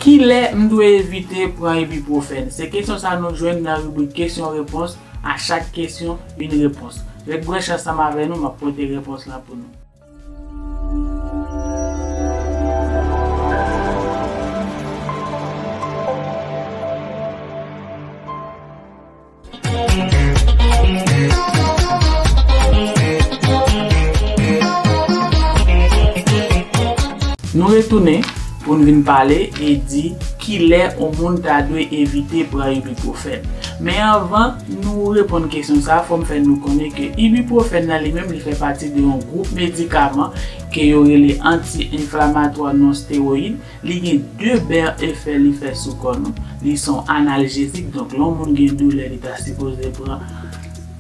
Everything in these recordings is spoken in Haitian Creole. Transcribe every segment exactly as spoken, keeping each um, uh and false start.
Kilè m dwe evite pran ibuprofèn? Se kesyon sa nou jwenn nan ribrik kesyon repons. A chak kesyon, yon repons. Ret branche ansanm avè nou, m ap pote repons lan pou nou. Nou retounen pou n vin pale e di kilè yon moun ta dwe evite pran ibuprofèn. Men anvan nou reponn kesyon sa, fò m fè nou konnen ke ibuprofèn nan li menm, li fè pati de yon gwoup medikaman ke yo rele anti-enflamatwa non stewoyid. Li gen de bèl efè li fè sou kò nou. Li se yon analjezik, donk lè yon moun gen doulè, li ta sipoze pran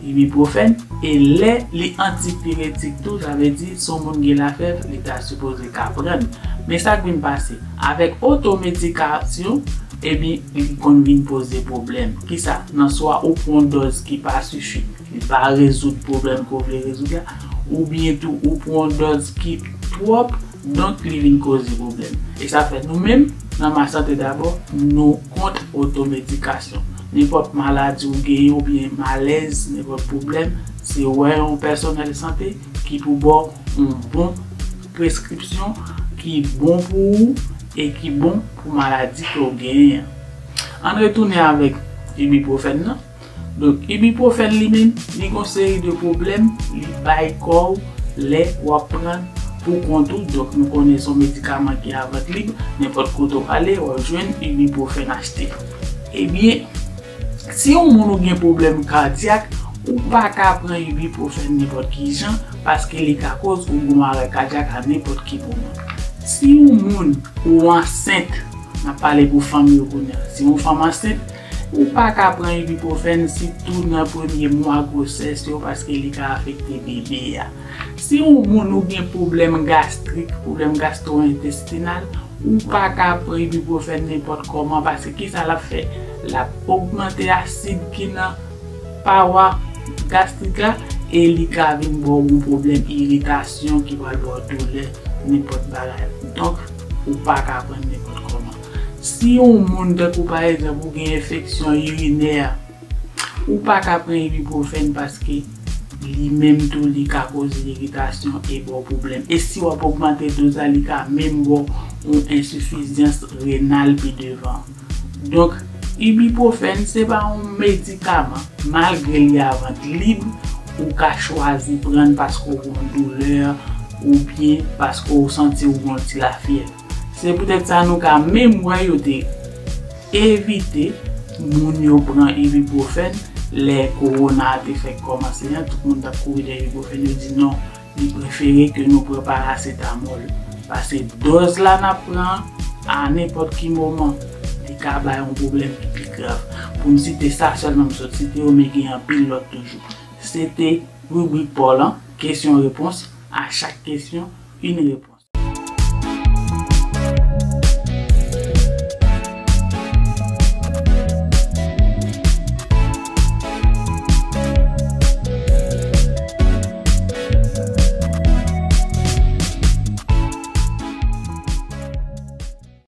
ibuprofèn. E lè li antipiretik tou, sa vle di si yon moun gen lafyèv, li ta sipoze ka pran. Men sa k vin pase, avèk otomedikasyon, ebyen, li konn vin poze pwoblèm. Kisa? Nan swa ou pran yon dòz ki pa sifi, li pa rezoud pwoblèm ke w vle rezoud la, oubyen tou ou pran yon dòz ki twòp, donk li vin koze pwoblèm. E sa fè nou menm, nan Ma Santé D'abord, nou kont otomedikasyon. Nenpòt maladi ou genyen oubyen malèz, nenpòt pwoblèm, se wè yon pèsonèl sante ki pou ba w yon bon preskripsyon ki bon pou ou e ki bon pou maladi ke w genyen an. Ann retounen avèk ibuprofèn nan. Donk, ibuprofèn li menm, li gon seri de pwoblèm li bay kò w lè w ap pran pou kont ou. Donk, nou konnen se yon medikaman ki a vant lib, nenpòt kote w ale, w ap jwenn ibuprofèn achte. Ebyen, si yon moun ou gen pwoblèm kadyak, ou pa ka pran ibuprofèn nenpòt ki jan, paske li ka koz ou gon arè kadyak a nenpòt ki moman. Si yon moun ou ansent, n ap pale pou fanm yo kounye a. Si yon fanm ansent, ou pa ka pran ibuprofèn, sitou nan premye mwa gwosès yo, paske li ka afekte bebe a. Si yon moun ou gen pwoblèm gastrik, pwoblèm gastro-entestinal, ou pa ka pran ibuprofèn nenpòt kòman, paske kisa l ap fè? L ap ogmante asid ki nan pawa gastrik la, e li ka vin ba w yon pwoblèm iritasyon ki pral ba w doulè, nenpòt bagay. Donk, ou pa ka pran nenpòt kòman. Si yon moun, tankou pa egzanp, ou gen enfeksyon irinè, ou pa ka pran ibuprofèn paske li menm tou, li ka koze iritasyon e ba w pwoblèm. E si w ap ogmante doz la, li ka menm ba w yon ensifizans renal pi devan. Donk, ibuprofèn se pa yon medikaman. Malgre li a vant lib, ou ka chwazi pran l paske w gen yon doulè oubyen paske w santi w gen yon ti lafyèv. Se poutèt sa nou ka menm wè yo te evite moun yo pran ibuprofèn lè kowona a te fèk kòmanse an. Tout moun t ap kouri dèyè ibuprofèn, yo di non, li prefere ke nou pran parasetamòl. Paske dòz la n ap pran an, a nenpòt ki moman, li ka bay yon pwoblèm ki pi grav. Pou m site sa sèlman, m sot site yo, men gen anpil lòt toujou. Se te ribrik pa w lan, kesyon repons, a chak kesyon, yon repons.